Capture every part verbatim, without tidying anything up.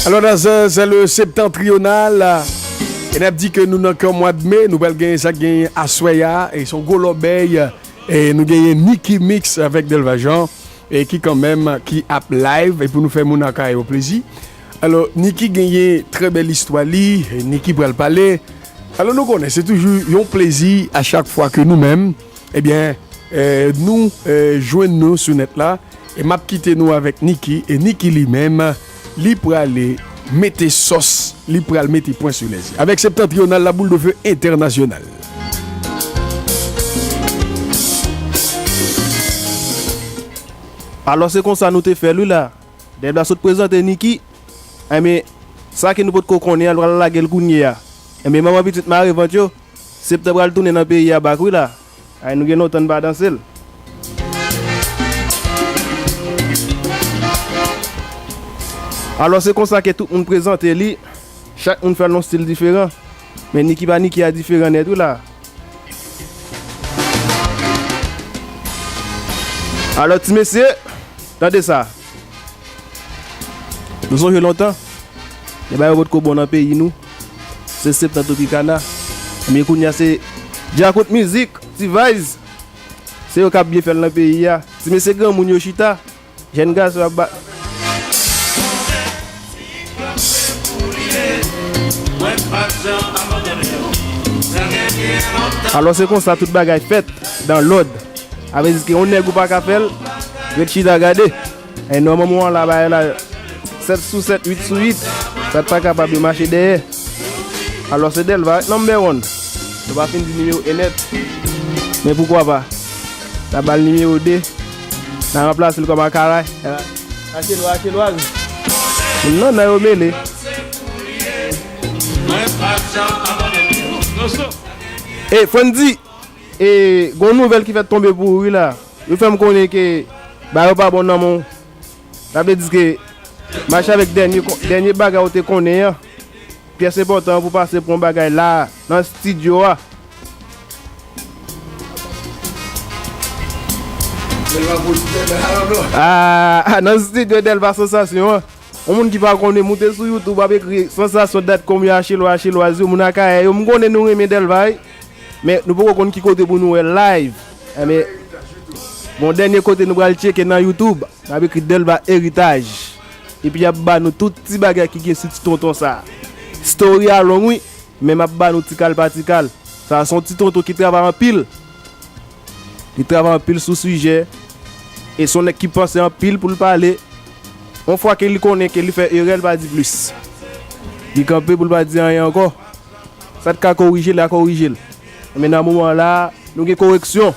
Alò, dansè, se le septentrional. E n ap di ke nou nan kè mwa de me, nou pral genyen sa k genyen aswè a, e se yon gwo lòbèy. E nou genyen Nicky Mix avèk Delva Jean, e ki kanmenm, ki ap live, e pou nou fè moun nan kay yo plezi. Alò, Nicky genyen trè bèl istwa li, e Nicky pral pale. Alò, nou konnen, se toujou yon plezi a chak fwa ke nou menm, ebyen, eh, nou, eh, jwenn nou sou nèt la, e m ap kite nou avèk Nicky, e Nicky li menm, li prale mete sòs, li pral mete pwen sou lèz. Avèk Septentrional, la boule de feu international. Alò, se konsa nou te fè l, wi, la. Dèyè la sot prezante Nicky. Enben, sa ke nou potko konnen an, l pral lage l kounye a. Enben, manman pitit mare vant yo, Septan pral tounen nan peyi a bak, wi, la. Ay, nou gen lontan n pa danse l. Alò, se konsa ke tout moun prezante li. Chak moun fè l yon stil diferan. Men Nicky pa Nicky a diferan nèt, wi, la. Alò, ti mesye, tande sa. Nou sonje lontan, lè bagay yo potko bon nan peyi nou, se Septan Tropicana. Men kounye a se Djakout Mizik, T-Vice. Se yo k ap byen fè l nan peyi a. Ti mesye granmoun yo chita, jèn gason ap ba. Alò, se konsa tout bagay fèt dan lòd. Sa vle di ke yon nèg ou pa ka fè l, ret chita gade. E nòmalman w la, bagay la, sèt sou sèt, uit sou uit, sa t pa kapab yo mache dèyè. Alò, se Delva, number one. Nou pa fin di nimewo en nèt. Men poukwa pa? N a ba l nimewo de. N a ranplase l kòm Akaray. Akelwa, Akelwa. Moun nan, nan yo mele. E, Fondy, e, gon nouvèl ki fèk tonbe pou ou, wi, la. Yo fè m konnen ke bagay yo pa bon nan men w. Sa vle di ke mache avèk dènye ko-, dènye bagay ou te konnen an. Pyès enpòtan an pou pase pou yon bagay la, nan estidyo a. Ah, ah, nan estidyo Delva Sansasyon an. Yon moun ki pa konnen, moute sou YouTube, ap ekri sansasyon dot com yo, Achelo, Achelo, Azyo, moun Akayè yo. M konnen nou renmen Delva, wi. Men nou poko konn ki kote pou nou wè live. Enben, bon, dènye kote nou pral tcheke nan YouTube, n ap ekri Delva Heritage. Epi y ap ba nou tout ti bagay ki gen sou ti tonton sa. Story a long, wi, men m ap ba nou ti kal pa ti kal. Sa se yon ti tonton ki travay anpil. Li travay anpil sou sijè. E se yon nèg ki panse anpil pou l pale. Yon fwa ke li konnen ke li fè erè, li pa di plis. Li kanpe pou l pa di anyen ankò. Sa t ka korije, l a korije l. Men nan moman la, nou gen koreksyon.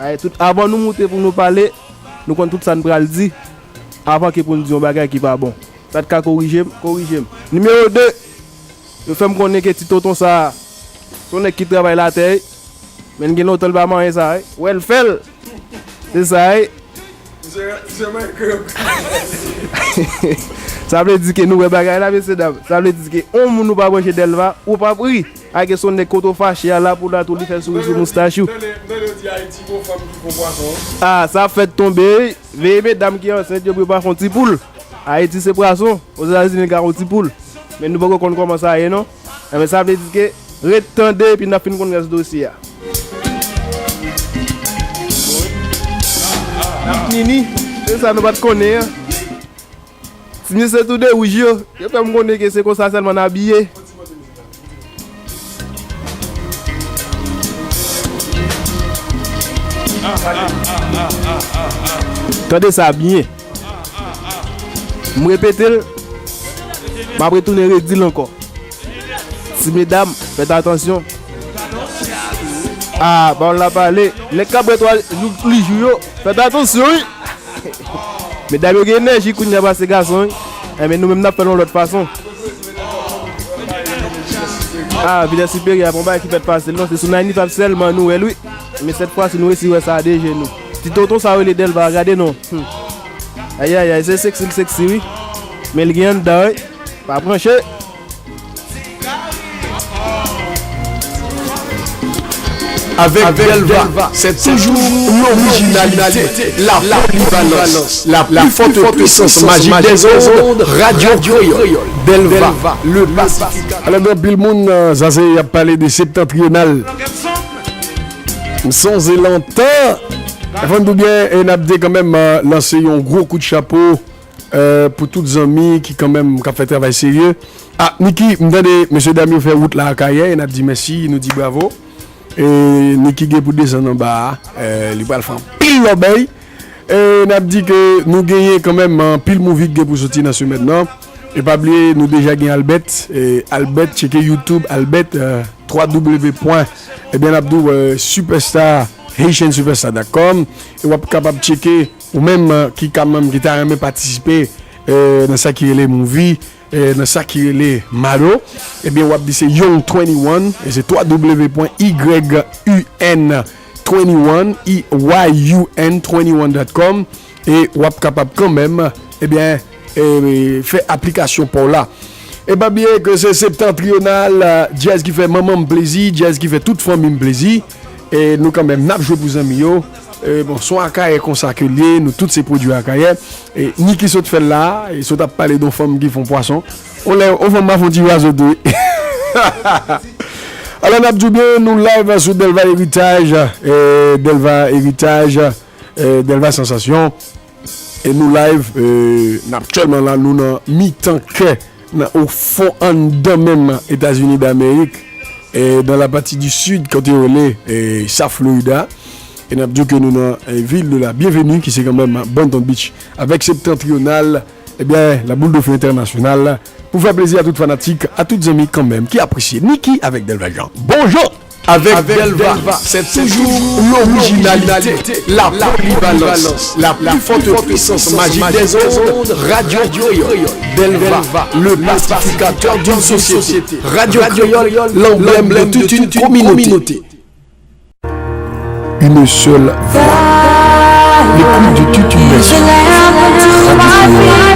Ay, tout, avan nou moute pou nou pale, nou konn tout sa n pral di, avan ke pou n di yon bagay ki pa bon. Sa t ka korije m, korije m. Nimewo de, yo fè m konnen ke ti tonton sa, se yon nèg ki travay latè, men gen lontan l pa manyen sa, wi. Wè l fè l. Se sa, wi. Misye, misye manyen kreyòl. Sa vle di ke nou wè bagay la, mesye dam. Sa vle di ke yon moun ou pa branche Delva, ou p ap ri. Ake se yon nèg kote w fache a, la pou la tou, li fè souri sou moustach ou. Tande, tande, tande, yo di Ayiti gon fanm ki fon pwason. Ah, sa fèt tonbe, wi. Veye medam ki ansent yo pou yo pa fon ti poul. Ayiti se pwason, Ozetazini ka fon ti poul. Men nou poko konn kòman sa ye, non. Enben, sa vle di ke ret tande epi n ap fin konn rès dosye a. N ap fini, se sa nou pa t konnen an. Ti mesye tou de wouj yo, yo fè m konnen ke se konsa sèlman n abiye. Tande sa byen. M repete l, m ap retounen redi l ankò. Ti medam, fèt atansyon. Ah, pawòl la pale. Nèg k ap bwè twa jou, plis jou yo, fèt atansyon, wi. Medam yo gen enèji kounye a pase gason, wi. Enben, nou menm n ap fè l yon lòt fason. Ah, vitès siperyè a pa yon bagay ki fèt fasil, non. Se sou Ninety-Five sèlman nou wè l, wi. Men sèt fwa si nou resi wè sa a de je nou. Ti tonton sa rele Delva, gade non. Hmm. Ayayay, se seksi l seksi, wi. Men l gen anndan, wi. Pa pranche. Avec Delva, c'est toujours l'originalité, la polyvalence, la plus forte puissance magique des ondes, Radio Créole. Delva, le pacificateur. Alò, gen anpil moun, euh, sa se y ap pale de septentrional. M sonje lontan. Fò n di w byen, e n ap de kanmenm, euh, lanse yon gwo kout chapo, euh, pou tout zanmi ki kanmenm k ap fè travay serye. Ah, Niki, m tande mesye dam yo fè wout la Akayè, e n ap di mèsi, nou di bravo. E Niki gen pou desann anba a, euh, li pral fè anpil lòbèy. E n ap di ke nou genyen kanmenm anpil movie ki gen pou soti nan semèn nan. E pa bliye, nou deja gen Albert. E Albert, tcheke YouTube Albert, euh, twa w w w pwen, ebyen, n ap di w, euh, superstar, haitian superstar dot com. E w ap kapab tcheke, ou menm, euh, ki kanmenm ki ta renmen patisipe, euh, nan sa ki rele movie, euh, nan sa ki rele Mado, ebyen, w ap di se Young twenty-one, e se twa w w w pwen y u n twenty-one, y u n twenty-one dot com, e w ap kapab kanmenm, ebyen, e, fè aplikasyon pa w la. E pa bliye ke se septentrional, euh, djèz ki fè manman m plezi, djèz ki fè tout fanmi m plezi. E nou kanmenm, n ap jwe pou zanmi yo. E bon, se yon Akayè konsa ke l ye, nou tout se pwodui Akayè. E Niki sot fè l la, e sot ap pale de yon fanm ki fè yon pwason. On lè, on fanm pa fè yon ti pwason tou. Alò, n ap di w byen, nou live sou Delva Heritage, e Delva Heritage, e Delva Sensation. E nou live, euh, n aktyèlman la, nou nan mitan kè, nan, o fon anndan menm Etazini Damerik, e dans la partie du sud, kote yo rele, e, South Florida. E n ap di w ke nou nan, e, ville de la bienvenue, ki se kanmenm Boynton Beach, avèk Septentrional, ebyen, la boule de feu internationale, pou fè plezi a tout fanatik, a tout zanmi kanmenm ki apresye Niki avèk Delva Jean. Bonjou! Avec Delva, c'est toujours l'originalité, la polyvalence, la plus forte puissance magique des ondes, Radio Créole. Delva, le pacificateur d'une société. Radio Créole, l'emblème de toute une communauté. Une seule voix, l'écoute de toute une nation. Radio Créole.